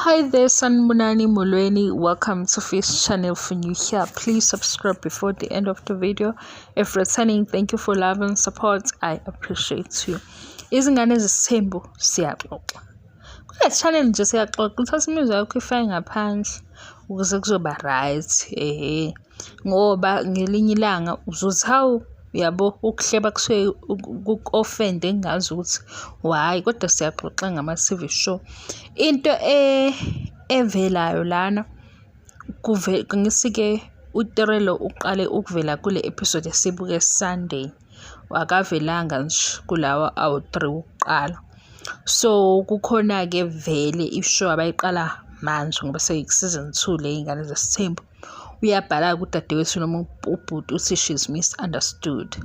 Hi there, Sanibonani Molweni. Welcome to Fish Channel. For new here, please subscribe before the end of the video. If returning, thank you for love and support. I appreciate you. Izingane zesithembu siyaxoxa. Kule channel nje siyaxoxa, uthatha imizwa yakho ifake ngaphandle ukuze kuzoba right. Ehhe. Ngoba ngelinye ilanga uzothi hawu uyabo ukuhleba kusuke kuku-offend engingazi ukuthi why kodwa siyaxoxa ngama-T_V show. Into evelayo lana ngisi-ke uTirelo uqale ukuvela kule episode esibuke Sunday. Akavelanga nje kulawa awu-three wokuqala. So kukhona-ke vele i-show abayiqala manje ngoba seyi-season 2 le Iy'ngane Zesithembu. Uyabhala-ke udadewethu noma ubhuti uthi she's misunderstood.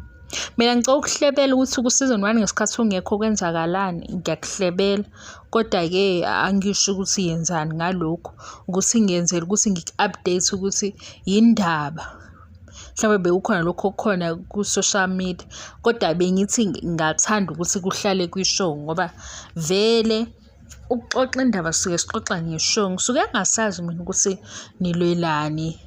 Mina ngicela ukuhlebela ukuthi ku-season 1 ngesikhathi ungekho kwenzakalani, ngiyakuhlebela. Kodwa-ke angisho ukuthi yenzani ngalokhu, ukuthi ngiyenzela ukuthi ngiku-update ukuthi yindaba. Mhlawumbe bekukhona lokhu okukhona ku-social media, kodwa bengithi ngingathanda ukuthi kuhlale kwi-show ngoba vele ukuxoxa indaba sisuke sixoxa nge-show. Ngisuke ngingasazi mina ukuthi nilwelani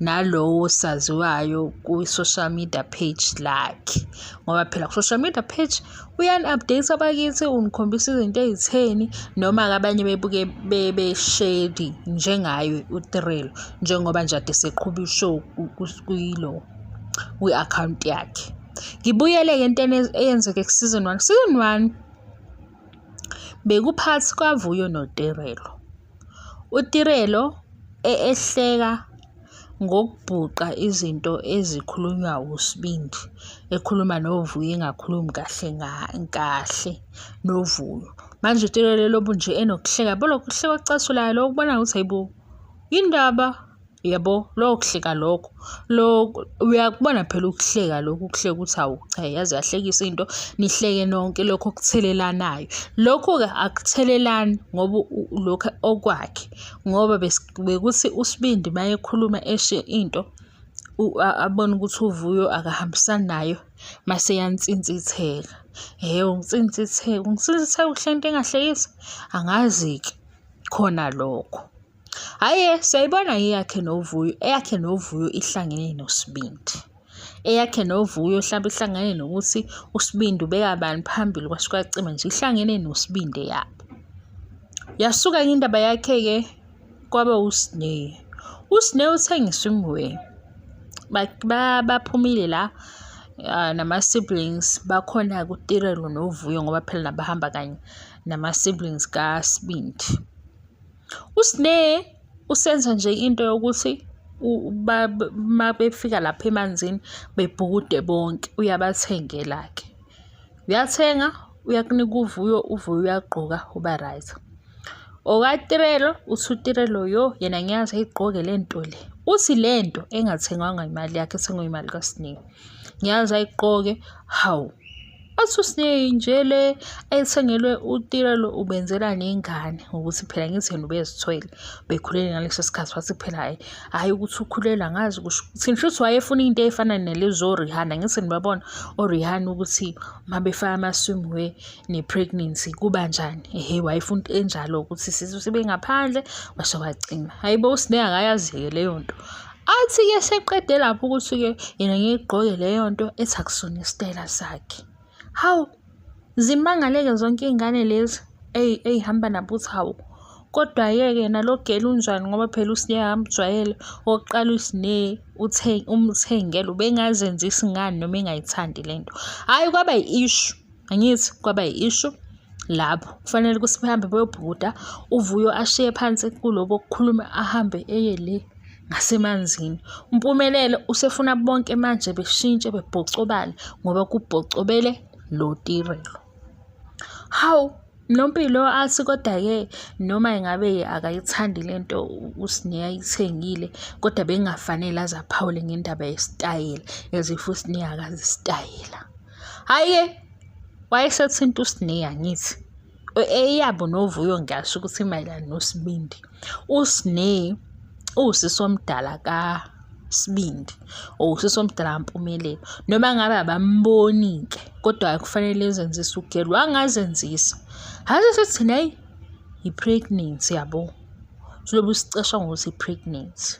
nalowo saziwayo kwi-social media page lakhe. Ngoba phela ku-social media page uyani-update abakithi, unikhombisa izinto ey'theni noma-ke abanye bebuke bebe-shady njengaye uTirelo njengoba nje kade eseqhuba i-show kuyilo kwi-akhawunti yakhe. Ngibuyele-ke entweni eyenzeke ku-season 1. Season 1 bekuphakathi kwaVuyo noTirelo. UTirelo ehleka ngokubhuqa izinto ezikhulunywa uSibindi, ekhuluma noVuyo engakhulumi kahle kahle noVuyo. Manje uTirelo lobu nje enokuhleka, yabo lokhu kuhleka okucasulayo lokhu ubona ukuthi hhayi bo, yindaba yabo lokho kuhleka lokho. Lokhu uyakubona phela ukuhleka lokhu ukuhleka ukuthi hawu cha yaze yahlekisa into nihleke nonke lokhu okuthelelanayo. Lokhu-ke akuthelelani ngoba lokhu okwakhe ngoba bekuthi uSibindi uma ekhuluma esho into abone ukuthi uVuyo akahambisani nayo mase eyansintsitheka. Ehhe unginsintshitheka, unginsintshitheka uhleka into engahlekisi? Angazi-ke khona lokho. Hhayi-ke siyayibona eyakhe noVuyo, eyakhe noVuyo ihlangene noSibindi. Eyakhe noVuyo hlampe ihlangene nokuthi uSibindi ubeka bani phambili kwase kwacima nje ihlangene noSibindi eyabo. Yasuka-ke indaba yakhe-ke kwaba uSne. USne uthenga i-swimwear. Baphumile la nama-siblings bakhona-ke uTirelo noVuyo ngoba phela nabo bahamba kanye nama-siblings kaSibindi. USne usenza nje into yokuthi uma befika lapha emanzini bebhukude bonke uyabathengela-ke. Uyathenga, uyakunika uVuyo, uVuyo uyagqoka uba right. OkaTirelo uthi uTirelo yo yena ngiyazi ayigqoke le nto le. Uthi le nto engathengwanga imali yakhe ethengwe imali kaSne. Ngiyazi ayigqoke, hawu. Athi uSne nje le ayithengelwe uTirelo ubenzela nengane ngokuthi phela ngithi yena ubezithwele bekhulelwe ngaleso sikhathi wathi phela hhayi hhayi ukuthi ukhulelwe angazi kusho ukuthini shuthi wayefuna into ey'fana nalezi o-Rihanna ngithi nibabona o-Rihanna ukuthi uma befaka ama-swimwear ne-pregnancy kuba njani ehe wayefuna into enjalo ukuthi isisu sibe ngaphandle wase wacima hhayi bo uSne akayazi-ke leyo nto. Athi-ke seqede lapho ukuthi-ke yena ngeke igqoke leyo nto ethi akusona isitayela sakhe. Hawu, zimangale-ke zonke iy'ngane lezi ey'hamba nabo ukuthi hawu, kodwa-ke yena lo girl unjani ngoba phela uSne akamjwayele. Okokuqala uSne umthengele ubengazenzisi ngani noma engayithandi le nto. Hhayi kwaba yi-issue, angithi kwaba yi-issue lapho. Kufanele ukuthi behambe beyobhukuda uVuyo ashiye phansi kulobo okukhuluma ahambe eye le ngasemanzini. UMpumelelo usefuna bonke manje beshintshe bebhocobale ngoba kubhocobele lo Tirelo. Hawu, Nompilo athi kodwa-ke noma ingabe akayithandi le nto uSne ayithengile kodwa bekungafanele aze aphawule ngendaba yesitayela as if uSne akazi isitayela. Hhayi-ke wayesethinta uSne angithi eyabo noVuyo ngiyasho ukuthi imayelana noSibindi. USne uwusisi omdala kaSibindi or usisi omdala kaMpumelelo. Noma ngabe abamboni-ke kodwa kufanele ezenzise u-girl wangazenzisa. Hhayi sesithi hhayi i-pregnancy yabo. Usulobe usicasha ngokuthi i-pregnancy.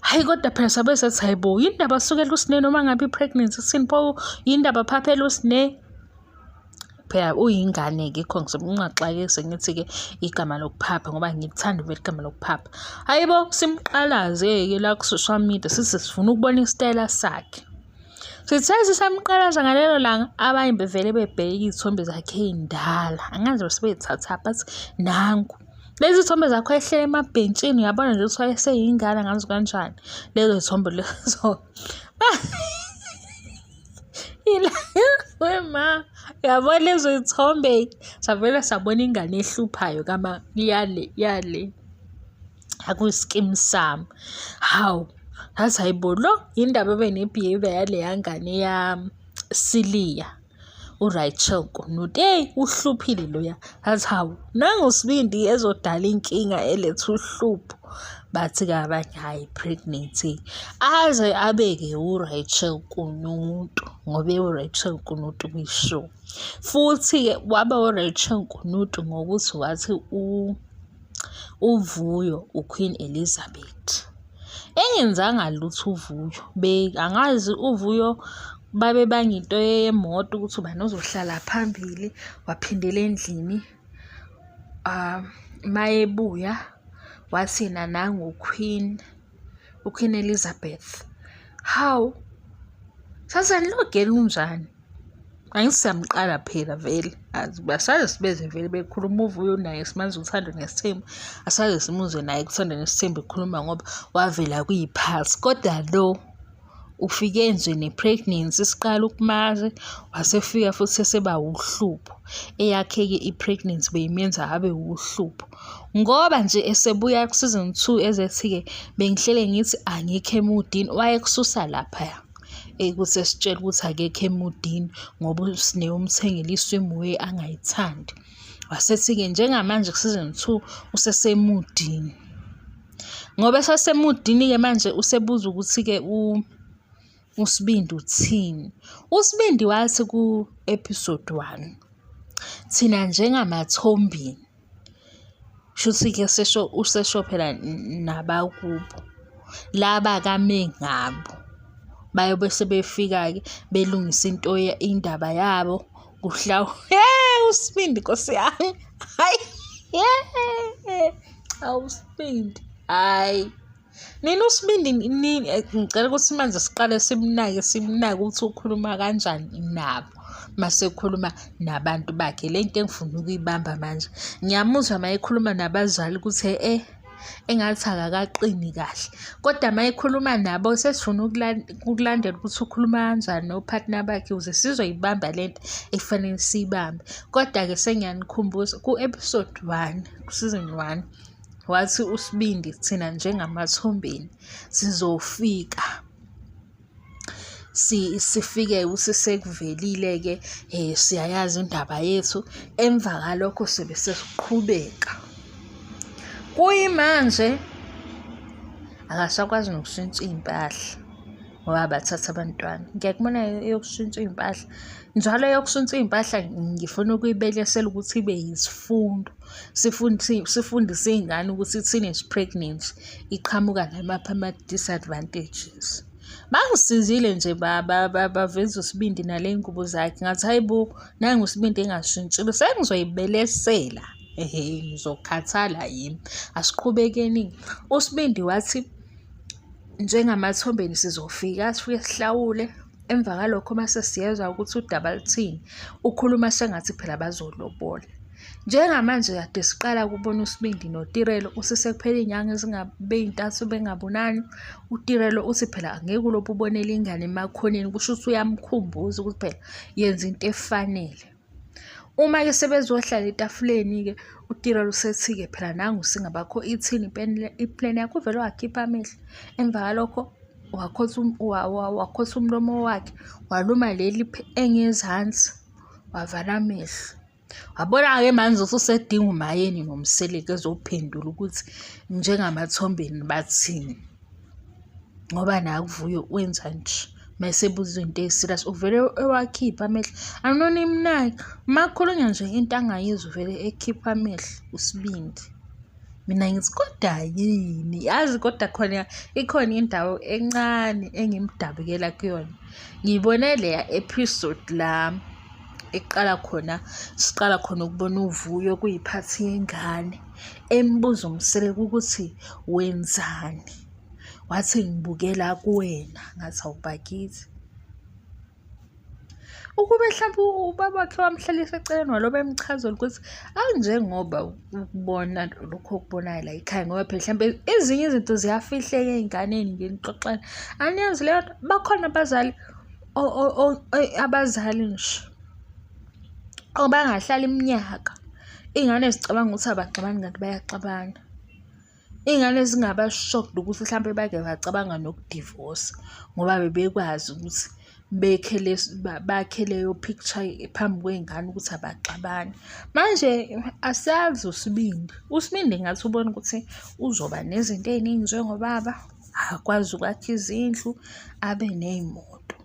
Hhayi kodwa phela sabe sathi hhayi bo, yini ndaba asukela uSne noma ngabe i-pregnancy ithini pho, yini ndaba aphaphela uSne? Phela uyingane-ke yikho ungaxakeki sengithi-ke igama lokuphapha ngoba ngilithanda vele igama lokuphapha. Hhayi bo, simqalaze-ke la ku-social media sithi sifuna ukubona isitayela sakhe. Sithe sisamqalaza ngalelo langa abanye bevele bebheke iy'thombe zakhe ey'ndala, angazi basebey'thathaphi bathi nangu. Lezi thombe zakho ehlele emabhentshini uyabona nje ukuthi wayeseyingane angazi kanjani. Lezo zithombe lezo. Wema, uyabona lezo zithombe savele sabona ingane ehluphayo kama yale yale. Akuyi-Skeem Saam. Hawu, ngathi hhayi bo lo yindaba ebe ne-behaviour yaleya ngane yaSiliya, uRachel Kunutu. Eyi uhluphile loya. Ngathi hawu, nangu uSibindi ezodala inkinga eletha uhlupho. Bathi-ke abanye hhayi pregnancy. Aze abe-ke uRachel Kunutu ngoba ewuRachel Kunutu kwi-show. Futhi-ke waba uRachel Kunutu ngokuthi wathi uVuyo uQueen Elizabeth. Engenzanga lutho uVuyo, angazi uVuyo babebanga into yemoto ukuthi ubani ozohlala phambili, waphindela endlini. Mayebuya wathi yena nangu uQueen, uQueen Elizabeth. Hawu, sasani lo girl unjani? Angithi siyamqala phela vele asaze sibeze vele bekhuluma uVuyo naye simazi uthando nesithembu asaze simuzwe naye kuthando nesithembu ekhuluma ngoba wavela kwiphasi kodwa lo ufike nje ne-pregnancy siqala ukumazi wasefika futhi seseba wuhlupho eyakhe-ke i-pregnancy beyimenza abe wuhlupho ngoba nje esebuya ku-season 2 ezethi-ke bengihlele ngithi angikho emudini wayekususa laphaya. Ukuthi esitshela ukuthi akekho emudini ngoba uSne umthengele i-swimwear angayithandi. Wasethi-ke njengamanje ku-season 2 usesemudini. Ngoba esasemudini-ke manje usebuza ukuthi-ke uSibindi uthini. USibindi wathi ku-episode 1, thina njengaMathombeni Shuthi-ke sesho usesho phela nabakubo laba akame ngabo bayobe sebefika-ke belungisa into indaba yabo uSibindi Nkosi yami, hhayi awu Sibindi, hhayi. Nina uSibindi ngicela ukuthi manje siqale simnake simnake ukuthi ukhuluma kanjani nabo mase ekhuluma nabantu bakhe. Le nto engifuna ukuyibamba manje, ngiyamuzwa uma ekhuluma nabazali ukuthi eh engathi akakaqini kahle, kodwa uma ekhuluma nabo sesifuna ukulandela ukuthi ukhuluma kanjani no-partner bakhe ukuze sizoyibamba le nto ekufanele siyibambe. Kodwa-ke sengiyanikhumbuza ku-episode 1, ku-season 1, Wathi uSibindi thina njengaMathombeni sizofika sifike ukuthi sekuvelile-ke siyayazi indaba yethu, emva kwalokho sobe sesiqhubeka. Kuyimanje akasakwazi nokushintsha iy'mpahla ngoba bathatha abantwana. Ngiyakubona eyokushintsha iy'mpahla, njalo eyokushintsha iy'mpahla ngifuna ukuyibelesela ukuthi ibe yisifundo. Sifundise iy'ngane ukuthi i-teenage pregnancy iqhamuka namaphi ama-disadvantages. Bangisizile nje baveza uSibindi nale ngubo zakhe, ngathi hhayi bo, nangu uSibindi engashintshile, sengizoyibelesela. Ehhe, ngizokhathala yimi. Asiqhubekeni-ke. USibindi wathi, njengaMathombeni sizofika sifike sihlawule, emva kwalokho mase siyezwa ukuthi udaba luthini, ukhuluma sengathi phela bazolobola. Njengamanje kade siqala ukubona uSibindi noTirelo uthi sekuphele iy'nyanga ezingabe iy'ntathu bengabonani. UTirelo uthi phela angeke ulokhu ubonele ingane emakhoneni, kusho ukuthi uyamkhumbuza ukuthi phela yenza into efanele. Uma-ke sebezohlala etafuleni-ke uTirelo usethi-ke phela nangu singabakho ithini i-plan yakho, uvele wakhipha amehlo. Emva kwalokho wakhotha umlomo wakhe waluma leli engezansi wavala amehlo. Wabona-ke manje ukuthi usedinga uMayeni noMseleku ezophendula ukuthi njengaMathombeni bathini. Ngoba naye uVuyo wenza nje uma esebuzwa into eyi-serious uvele ewakhiphe amehlo. Anonimnaki, uma kukhulunywa nje into angayizwa uvele ekhiphe amehlo uSibindi. Mina ngithi kodwa yini? Yazi kodwa khona ikhona indawo encane engimdabukela kuyona. Ngibone leya episode la eqala khona siqala khona ukubona uVuyo kuyiphathi yengane embuza uMseleku ukuthi wenzani, wathi ngibukela kuwena. Ngathi awu bakithi. Ukube hlampe ubaba wakhe wamhlalisa eceleni walobe emchazela ukuthi anjengoba ukubona lokhu okubonayo la ekhaya ngoba phela hlampe ezinye izinto ziyafihleka ey'nganeni ngenixoxela. Aniyazi leyo nto? Bakhona abazali abazali nje abangahlala iminyaka iy'ngane zicabanga ukuthi abaxabani kanti bayaxabana. Iy'ngane zingaba-shocked ukuthi hlampe bake bacabanga nokudivosa ngoba bebekwazi ukuthi bekhe bakhe leyo picture phambi kwey'ngane ukuthi abaxabani. Manje asazi uSibindi, uSibindi ngathi ubona ukuthi uzoba nezinto ey'ningi njengobaba, akwazi ukwakha izindlu, abe ney'moto.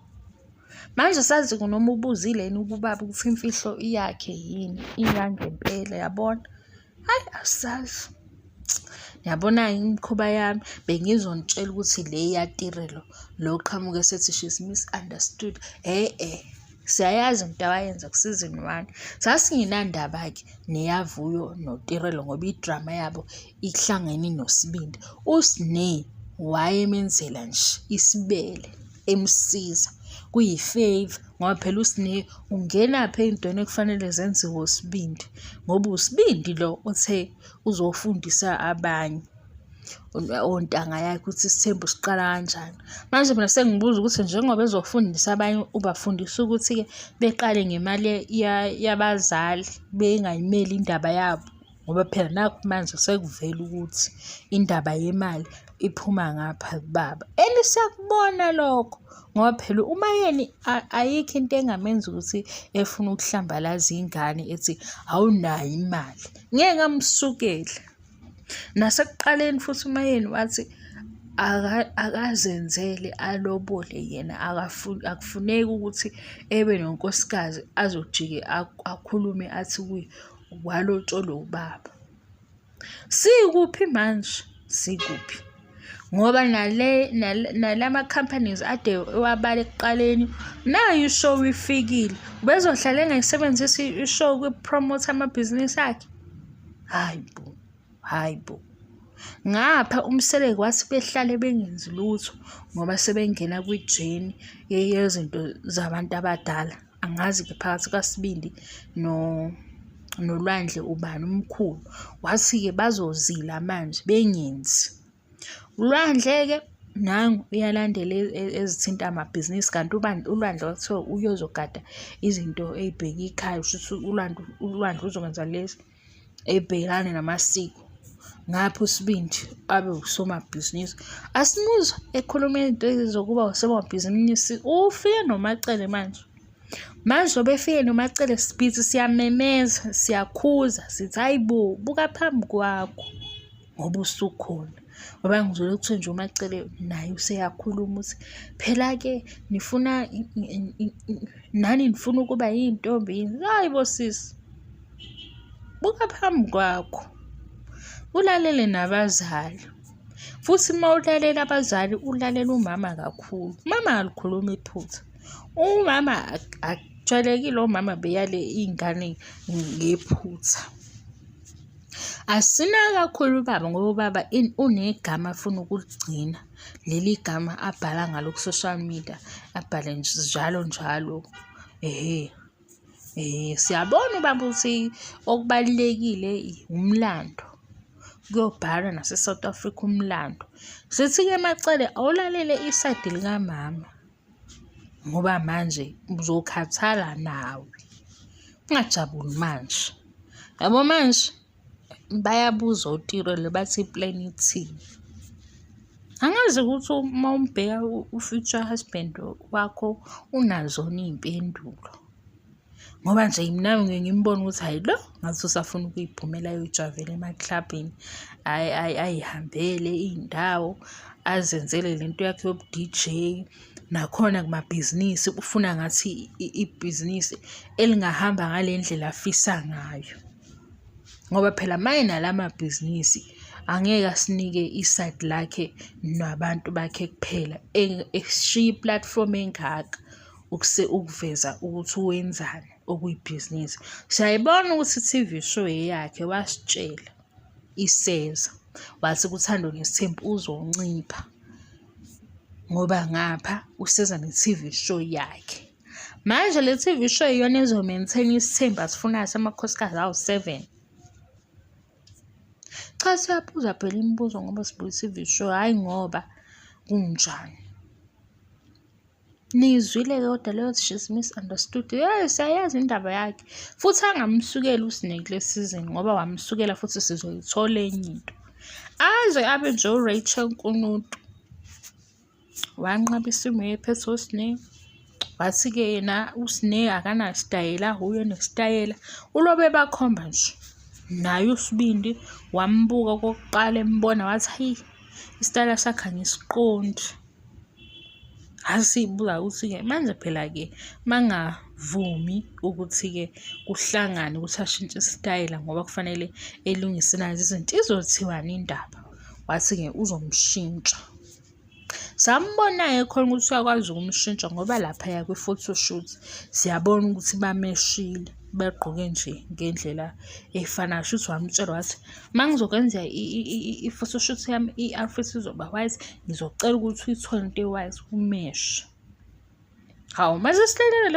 Manje asazi-ke noma ubuzile yini kubaba ukuthi imfihlo iyakhe yini, iyangempela yabona. Hhayi asazi. Niyabona-ke imikhuba yami, bengizonitshela ukuthi le yaTirelo lo oqhamuke esethi she's misunderstood. E-e, siyayazi into abayenza ku-season one. Sasingenandaba-ke neyaVuyo noTirelo ngoba idrama yabo ihlangene noSibindi. USne wayemenzela nje isibele emsiza kuyi-favour ngoba phela uSne ungenaphi ey'ntweni ekufanele zenziwe uSibindi ngoba uSibindi lo othe uzofundisa abanye ontanga yakhe ukuthi isithembu siqala kanjani. Manje mina sengibuza ukuthi njengoba ezofundisa abanye ubafundisa ukuthi-ke beqale ngemali yabazali bengayimeli indaba yabo. Ngoba phela nakhu manje sekuvela ukuthi indaba yemali iphuma ngapha kubaba. And siyakubona lokho ngoba phela uMayeni ayikho into engamenza ukuthi efune ukuhlambalaza ingane ethi awunayo imali. Ngeke amsukele. Nasekuqaleni futhi uMayeni wathi akazenzele alobole yena akufuneki ukuthi ebe nonkosikazi azojike akhulume athi kuye walotsholwa ubaba. Sikuphi manje? Sikuphi? Ngoba nale nalama companies ade ewabala ekuqaleni nayo ishow ifikile. Ubezohlala engayisebenzisi ishow ukupromotha amabhizinisi akhe? Hhayi bo, hhayi bo. Ngapha uMseleku wathi behlale bengenzi lutho ngoba sebengena kwi-journey yezinto zabantu abadala. Angazi-ke phakathi kwaSibindi noLwandle ubani omkhulu. Wathi-ke bazozila manje bengenzi. ULwandle-ke nangu uyalandela ezithinta amabhizinisi kanti uLwandle kwakuthiwa uyozogada izinto ey'bheke ikhaya, kushuthi uLwandle uzokwenza lezi ebhekane namasiko. Ngapha uSibindi abe usomabhizinisi. Asimuzwa ekhuluma izinto ezizokuba usomabhizinisi. Ufike noMaCele manje. Manje obefike noMaCele sibhizi siyamemeza, siyakhuza, sithi hhayi bo, buka phambi kwakho ngoba usukhona. Ngoba ngizwile kuthiwa nje uMaCele naye useyakhuluma ukuthi phela-ke nifuna nani nifuna ukuba yiy'ntombi yini? Hhayi bo sisi. Buka phambi kwakho, ulalele nabazali. Futhi uma ulalela abazali ulalela umama kakhulu. Umama akalikhulumi iphutha. Umama akujwayelekile omama beyale iy'ngane ngephutha. Asinaki kakhulu ubaba ngoba ubaba unegama afuna ukuligcina. Leli gama abhala ngalo ku-social media, abhale njalo njalo, ehhe. Siyabona ubaba ukuthi okubalulekile umlando, kuyobhalwa nase-South Africa umlando. Sithi-ke MaCele awulalele isayidi likamama ngoba manje uzokhathala nawe, ungajabuli manje. Yabo manje bayabuza oTirelo bathi i-plan ithini. Angazi ukuthi uma umbheka u-future husband wakho unazona iy'mpendulo. Ngoba nje mina ngiye ngimbone ukuthi hhayi lo ngathi usafuna ukuy'phumela ayoyijwayela emaklabhini, ay'hambele iy'ndawo, azenzele le nto yakhe yobu-D_J. Nakhona kumabhizinisi ufuna ngathi ibhizinisi elingahamba ngale ndlela afisa ngayo. Ngoba phela uma enala mabhizinisi Angeke asinike i-side lakhe nabantu bakhe kuphela eshiya i-platform engaka ukuveza ukuthi wenzani okuyibhizinisi. Siyayibona ukuthi i-T_V show eyakhe wasitshela iseza wathi kuThando Nesithembu uzoncipha ngoba ngapha useza ne-T_V show yakhe. Manje le T_V show iyona ezo-maintain isithembu asifunayo samakhosikazi awu-seven. Cha siyabuza phela imibuzo ngoba sibuka i-T_V show, hhayi ngoba kunjani. Niyizwile-ke kodwa leyo she's misunderstood. Yes, siyayazi indaba yakhe. Futhi angamsukeli uSne kule season ngoba wamsukela futhi sizoyithola enye into. Aze abe nje uRachel Nkunutu. Wanqaba isimo ephethe uSne. Wathi-ke yena uSne akanasitayela, uye onesitayela. Ulobe ebakhomba nje. Naye uSibindi wambuka okokuqala embona wathi hayi isitayela sakhe angisiqondi. Asibuka ukuthi-ke manje phela-ke mangavumi ukuthi-ke kuhlangane ukuthi ashintshe isitayela ngoba kufanele elungise nazi izinto izothiwani indaba. Wathi-ke uzomshintsha. Sambona-ke khona ukuthi uyakwazi ukumshintsha ngoba laphaya kwi-photoshoot siyabona ukuthi bameshile bagqoke nje ngendlela efanayo. Shuthi wamtshela wathi uma ngizokwenza i-photoshoot yami i-outfit izoba white, ngizocela ukuthi uyithole into e-white umeshe. Hawu mase sihlelele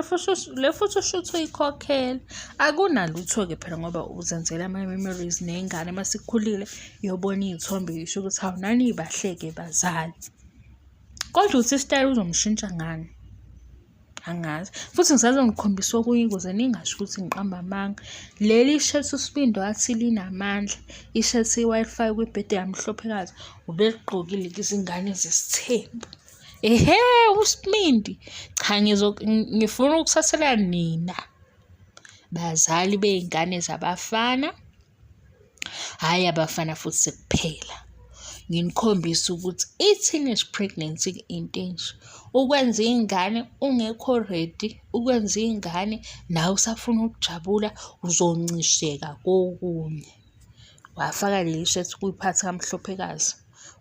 le photoshoot uyikhokhele. Akunalutho-ke phela ngoba uzenzela ama-memories nengane uma isikhulile iyobona iy'thombe isho ukuthi hawu nanibahle-ke bazali. Kodwa uthi isitayela uzomshintsha ngani? Angazi. Futhi ngisazongikhombisa okunye ukuze ningasho ukuthi ngiqamba amanga. Leli shethi uSibindi wathi linamandla, ishethi i-Wi-Fi kwibhede yamhlophekazi, ubeligqokile izingane zesithembu. Ehhe, uSibindi. Cha ngifuna ukusasela nina bazali bey'ngane zabafana. Hhayi abafana futhi sekuphela. Nginikhombise ukuthi i-teenage pregnancy into enje. Ukwenza ingane ungekho ready, ukwenza ingane nawe usafuna ukujabula uzoncisheka kokunye. Wafaka leli shirt kuyiphathi kaMhlophekazi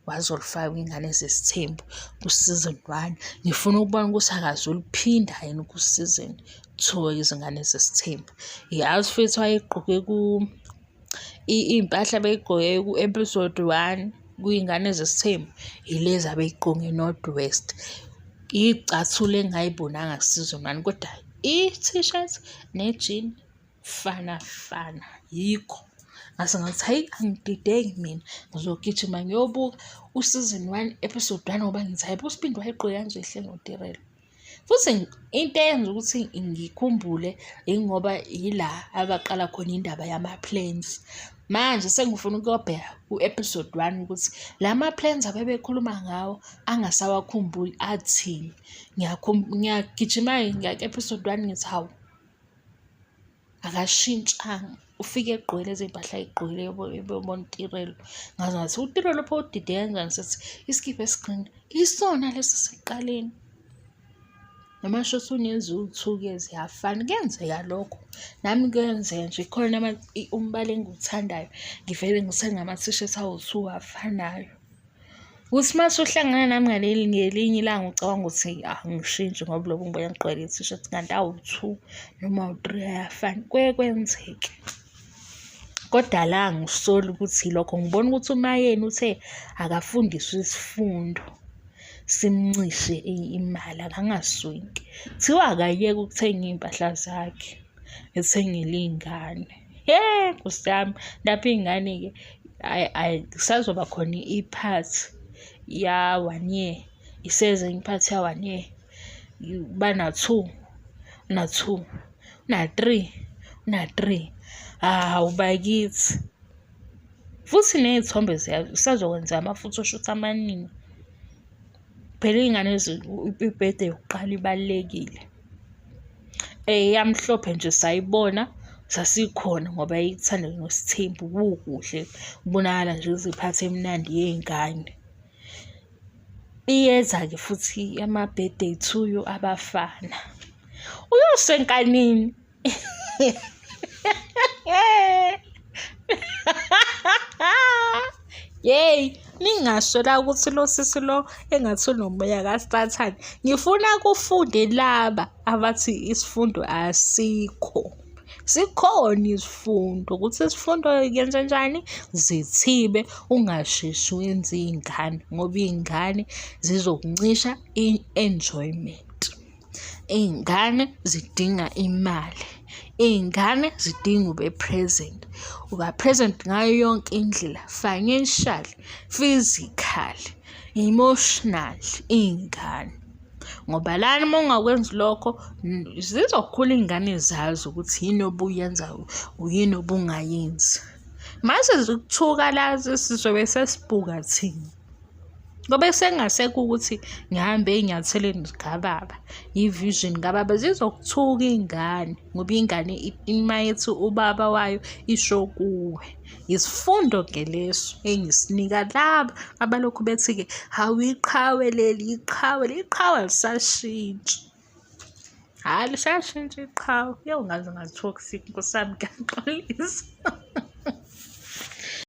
wazolifaka kwingane zesithembu ku-season one. Ngifuna ukubona ukuthi akazuliphinda yini ku-season two izingane zesithembu. I-outfit wayegqoke ku iy'mpahla abeyigqoke ku-episode one kuyingane zesithembu yilezi abeyigqoke e-North West. Iy'cathulo engingayibonanga ku-season one kodwa i-t-shirt ne-jean fana fana yikho. Ngase ngathi hhayi angidideki mina ngizogijima ngiyobuka u-season one episode one ngoba ngithi hhayi bo uSibindi wayegqoke kanje ehleli noTirelo. Futhi into eyenza ukuthi ngikhumbule yingoba yila abaqala khona indaba yama-plans. Manje sengifuna ukuyobheka ku-episode one ukuthi la ma-plans abebekhuluma ngawo angasawakhumbuli athini. Ngiyagijima-ke ngiya ku-episode one ngithi hawu, akashintshanga ufike egqoke lezi mpahla ayigqokile ebona uTirelo. Ngaze ngathi uTirelo pho udide kanjani sethi isikibha esi-green isona lesi sekuqaleni. Noma shuthi uneziwu-two-ke ziyafana, kuyenzeka lokho. Nami kuyenzeka nje khona umbala engiwuthandayo ngivele ngithenge ama-t-shirt awu-two afanayo. Uthi uma usuhlangana nami ngaleli ngelinye ilanga ucabanga ukuthi angishintshi ngoba lokhu ngibona ngigqoke i-t-shirt kanti awu-two noma awu-three ayafana. Kuye kwenzeke. Kodwa la angisoli ukuthi yilokho ngibona ukuthi uMaYeni uthe akafundiswe isifundo simncishe imali akangaswinki. Kuthiwa akayeke ukuthenga iy'mpahla zakhe ethengele iy'ngane. He Nkosi yami, lapho iy'ngane-ke kusazoba khona i-part ya-one year, iseza enye i-part ya-one year. Bana-two, una-two, una-three, una-three. Hawu bakithi. Futhi ney'thombe kusazokwenza ama-photoshoot amaningi. Phela iy'ngane i-birthday yokuqala ibalulekile. Eyamhlophe nje sayibona sasikhona ngoba yayikuthanda noSithembu kukuhle kubonakala nje ukuthi iphathi emnandi yey'ngane. Iyeza-ke futhi ama-birthday to you abafana. Uyosenkanini. Yeyi, ningasho la ukuthi lo sisi lo engathi unomoya kaSathane. Ngifuna kufunde laba abathi isifundo asikho. Sikhona isifundo, ukuthi isifundo kenzenjani? Zithibe, ungasheshi wenze iy'ngane ngoba iy'ngane zizokuncisha i-enjoyment. Iy'ngane zidinga imali, iy'ngane zidinga ube present. Uba present ngayo yonke indlela, financially, physically, emotionally, iy'ngane. Ngoba lana uma ungakwenzi lokho zizokhula iy'ngane zazi ukuthi yini obuyenza yini obungayenzi. Mase zikuthuka la sizobe sesibhuka thina. Ngoba sengasekho ukuthi ngihambe ey'nyathelweni zikababa, i-vision kababa. Zizokuthuka iy'ngane ngoba ingane uma ethi ubaba wayo isho kuwe. Isifundo-ke leso engisinika laba abalokhu bethi-ke hawu iqhawe leli, iqhawe, iqhawe alisashintshi. Hhayi lisashintshi iqhawe. Yo ngaze nga-toxic Nkosi yami ngiyaxolisa.